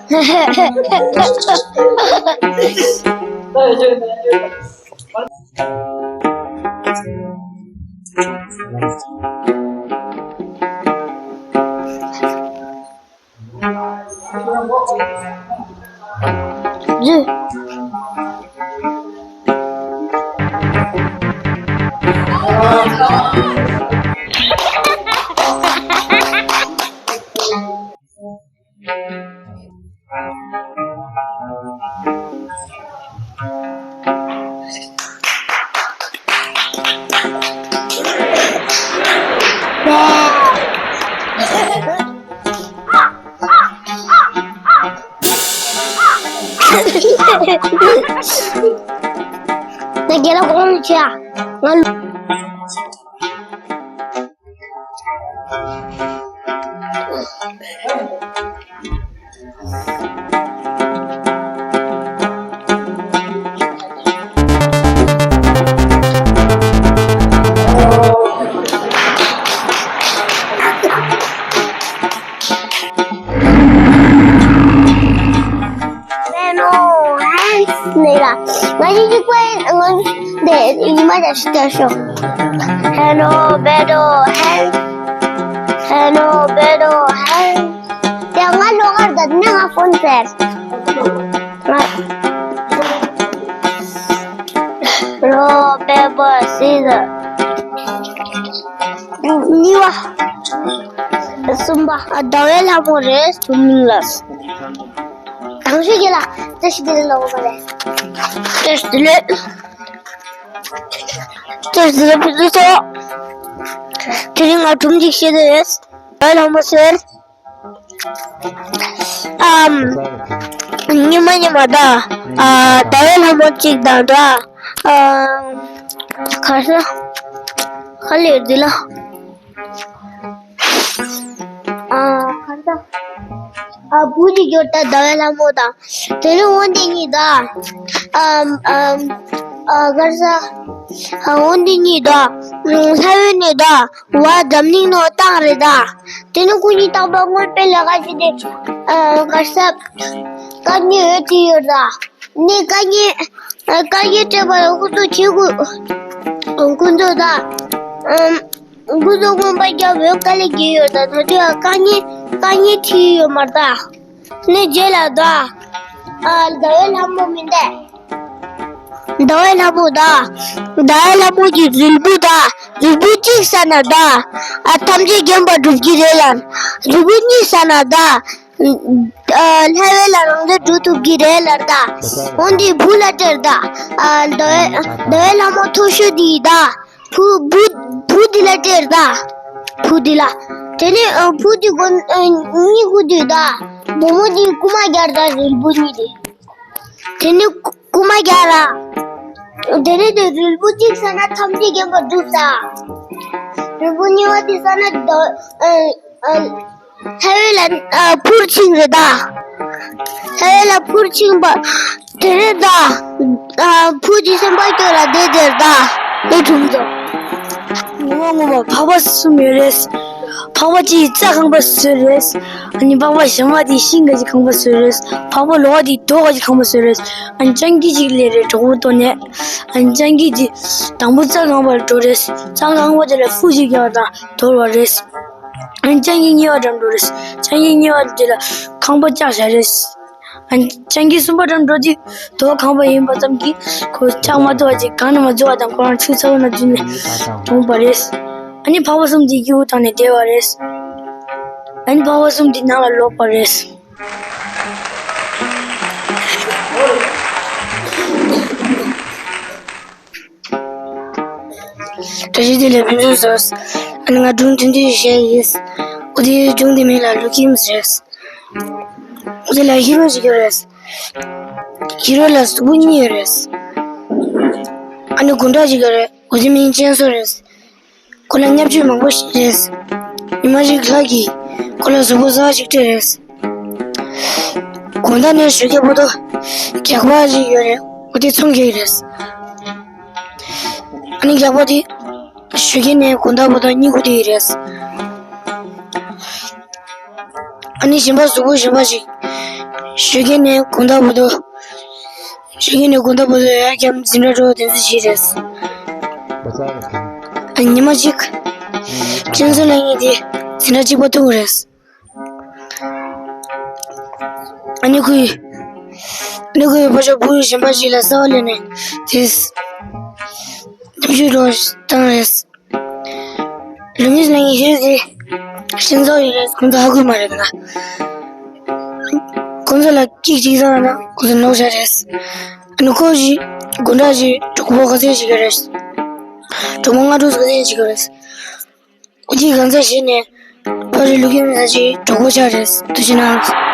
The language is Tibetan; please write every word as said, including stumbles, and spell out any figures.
ང་རྒན་ལགས་དགོངས་ལ་ཆེ་ཨ། ང་ལ། ནོ་ཧན་ནི་ལ། ང་ཡི་གཅིག་པ་ཡིན། ང་འདི་ཉི་མ་བརྒྱ་ཞིག་བསྐྱལ་ཤོག་ཧན་ནོ་བེ་ཏོ་ཧན། ཧན་ནོ་བེ་ཏོ་ཧན། དེ་ང་ལོག་གར་ད་ནི་ང་ཕོན་ཟེར། ང་རོ་པེ་པར་སི་ཛར། གཉིས་པ། གསུམ་པ། ཟླ་བའི་ལྷ་མོ་རེད། ཐུན་མིན་ལགས། གང་ཞིག་གི་ལ། བཀྲ་ཤིས་བདེ་ལེགས་ལོ་པ་རེད། བཀྲ་ཤིས་བདེ་ལེགས། བཀྲ་ཤིས་བདེ་ལེགས་ཕུན་ཚོགས། དེ་རིང་ང་སྒྲུང་གཅིག་བཤད་འདོད་ཡོད། ཟླ་བའི་ལྷ་མོ་ཟེར། ཨམ། ཉི་མ་ཉི་མ་ད། ཨ། ཟླ་བའི་ལྷ་མོ་གཅིག་དང་འདྲ། ཨ། ག་ས། ག་ལེར་འདི་ལ། ཨ། ག་ས། ཨ། བུ་གཅིག་ཡོད་ད་ཟླ་བའི་ལྷ་མོ་དང་། དེ་ནི་འོན་ཏེ་གཉིས་ད། ཨམ། ཨམ། ཨ། ག་ས། ཨ། འོན་ཏེ་གཉིས་ད། ལྷ་བོ་ནི་ད། བ་འཛམ་གླིང་ནང་བཏང་རེད་ད། དེ་ནི་ཁོ་གཉིས་རྟག་པར་དངོས་པོའི་ལས་ཀ་བྱས་ཏེ། ཨ། ག་ས། དཀའ་ངལ་འཕྲད་ཡོད་ད། ནི་དཀའ་ངལ། ཨ། དཀའ་ངལ་འཕྲད་པ་ལ་ཁོ་ཚོ་བྱེད་དགོས། ཁོ་ཚོ་ད། ཨམ། ཁོ་ཚོ་རྔོན་པ་རྒྱབ་པའི་དཀའ་ལས་བརྒྱབ་ཡོད་ད། ད་དུང་ཡང་དཀའ་ངལ་དཀའ་ངལ་འཕྲད་ཡོད་མ་རེད་ད། ནི་རྗེས་ལ་ད། ཨ། ཟླ་བའི་ལྷ་མོ་མིན་ཏེ། ཟླ་བའི་ལྷ་མོ་ད། ཟླ་བའི་ལྷ་མོ་གི་རིལ་བུ་ད། རིལ་བུ་གཅིག་ཟ་ན་ད། ཨ། ཐམས་ཅད་མཁྱེན་པར་འགྲུབ་ཀྱི་རེད་ལ། རིལ་བུ་གཉིས་ཟ་ན་ད། ཨ། ལྷ་བོ་ལ་རང་བདེ་འགྲུབ་ཐུབ་ཀྱི་རེད་ལ་ད། འོན་ཏེ་བུ་ལ་སྤྲད་ད། ཨ། ཟླ་བའི་ཟླ་བའི་ལྷ་མོ་མཐོ་ཤོས་དེ་ད། བུ་བུ་བུ་དེ་ལ་སྤྲད་ད། བུ་དེ་ལ། དེ་ནས། ཨ། བུ་དེ་མགོ། ཨ། གཉིད་ཁུག་དུས་ད། བུ་མོ་དེ་རྐུ་མ་རྒྱག་ད་རིལ་བུ་གཉིས་དེ། དེ་ནི་རྐུ་མ་རྒྱག་ར། དེ་ནི་དེ་རིལ་བུ་གཅིག་ཟ་ན་ཐམས་ཅད་མཁྱེན་པར་འགྲུབ་ས། རིལ་བུ་གཉིས་པ་དེ་ཟ་ན་ད། ཨ། ཨ། ལྷ་བོ་ལ། ཨ། ཕུར་ཕྱིན་རེད་ད། ལྷ་བོ་ལ་ཕུར་ཕྱིན་པ། དེ་རེད་ད། ཨ། བུ་དེ་སེམས་པ་སྐྱོ་ལ་བསྡད་དེར་ད། ལས་གྲུབ་འདུག་ངོ་མ་ངོ་མ་འཕགས་པ་གསུམ་ཡོད་རེད། འཕགས་པ་གཅིག་རྩྭ་ཁང་པ་བཟོས་རེད། ཨ་ནི་འཕགས་པ་གཞན་མ་དེ་ཤིང་ག་ཅིག་ཁང་པ་བཟོས་རེད། འཕགས་པ་ལོགས་པ་དེ་རྡོ་ག་ཅིག་ཁང་པ་བཟོས་རེད། ཨ་ནི་སྤྱང་ཀི་གཅིག་སླེབས་རེད་གྲོགས་པོ་བཏོན་ནས། ཨ་ནི་སྤྱང་ཀི་དེ་དང་པོ་རྩྭ་ཁང་པར་འགྲོ་རེད། རྩྭ་ཁང་པ་དེ་ལ་ཧྥུ་ཞིག་རྒྱག་དང་དོར་བ་རེད། ཨ་ནི་སྤྱང་ཀི་གཉིས་པ་འགྲམ་འགྲོ་རེད། སྤྱང་ཀི་གཉིས་པ་དེ་ལ་ཁང་པ་བཅག་བཞག་རེད། ཨ་ནི་སྤྱང་ཀི་གསུམ་པ་འགྲམ་འགྲོ་དུས་རྡོ་ཁང་པ་ཡིན་པ་ཙམ་གྱིས་ཁོ་ཆག་མ་ཐུབ་པ་ཅིག་གང་ནས་མ་འཛུལ་བ་དང་ཁོ་རང་ཆུ་ཚ་པོ་ནང་འཛུལ་ནས་གྲོངས་པ་རེད། ཨ་ནི་འཕགས་པ་གསུམ་དེ་སྐྱིད་པོ་བཏང་ནས་བསྡད་པ་རེད། ཨ་ནི་འཕགས་པ་གསུམ་དེ་ནང་ལ་ལོག་པ་རེད། བཀྲ་ཤིས་བདེ་ལེགས་ཕུན་ཚོགས་ཟེར། ཨ་ནི་ང་སྒྲུང་ཐུང་ཐུང་ཞིག་བཤད་ཡིན། འོ་དེ་སྒྲུང་དེ་མིང་ལ་ཀླུ་ཁྱིམ་ཟེར། འོ་དེ་ལ་ཧི་རོ་ཞིག་ཡོད་རེད། ཧི་རོ་ལ་གཟུགས་པོ་གཉིས་ཡོད་རེད། ཨ་ནི་དགུང་གྲངས་ཤིག་ཡོད་རེད། འོ་དེ་མིང་ཅན་སོ་རེད། ཁོ་ལ་བརྙས་བཅོས་མང་པོ་ཞིག་རེད། ཉི་མ་ཞིག་ལྷ་གིས་ཁོ་ལ་གཟུགས་པོ་གསར་པ་ཞིག་སྤྲད་རེད། དགོང་དག་ནས་ཞོགས་ཀས་བར་དུ་རྒྱགས་པ་ཞིག་ཡོད་རེད། འོ་དེ་འཚོང་རྒྱག་གི་རེད། ཨ་ནི་རྒྱགས་པ་དེ་ཞོགས་ཀས་ནས་དགོང་དག་བར་དུ་གཉིད་ཁུག་བསྡད་ཀྱི་རེད། ཨ་ནི་གཞན་པ་གཟུགས་པོ་གཞན་པ་ཞིག་ཞོགས་ཀས་ནས་དགོང་དག་བར་དུ། ཞོགས་ཀས་ནས་དགོང་དག་བར་དུ་ཡར་འཁྱམ་འཛིན་གྲྭ་འགྲོ་དེ་ཚོ་བྱས་རེད། ཨ། ཉི་མ་གཅིག་ཁྱིམ་ཚང་ལ་ངེད་དེ་འཛིན་གྲྭ་གཅིག་པ་ཐུག་རེད། ཨ་ནི་ཁོས། ཨ་ནི་ཁོས་ཕར་ཕྱོགས་བུ་གཞན་པ་ཞིག་ལ་གསར་པ་སླེབས་ནས་དེས། གཏམ་ཤོད་འདྲ་བོ་བཏང་རེད། ལུས་མེད་ལ་ངས་ཤེས་ཀྱི། སྤྱི་ཚོགས་ཡོད་རེད། ཁོང་ཚོ་ཧ་གོ་མ་རེད་ན། ཁོང་ཚོ་ལ་གཅིག་གཅིག་བཟང་ན་ཁོང་ཚོ་ནོར་བྱ་རེད། ཨ་ནི་ཁོ་ཞིག་དགོང་དག་ཞིག་གྲོགས་པོ་ག་ཚོད་ཞིག་ག་རེད། གྲོགས་པོ་ལྔ་དྲུག་ག་ཚོད་ཞིག་ག་རེད། ཨོ་དེ་གང་ཚ་བྱས་ནས་ཕ་རི་ལུག་ཡོད་ན་ཅིག་གྲོགས་པོ་ཆགས་རེད། ཐུགས་རྗེ་གནང་།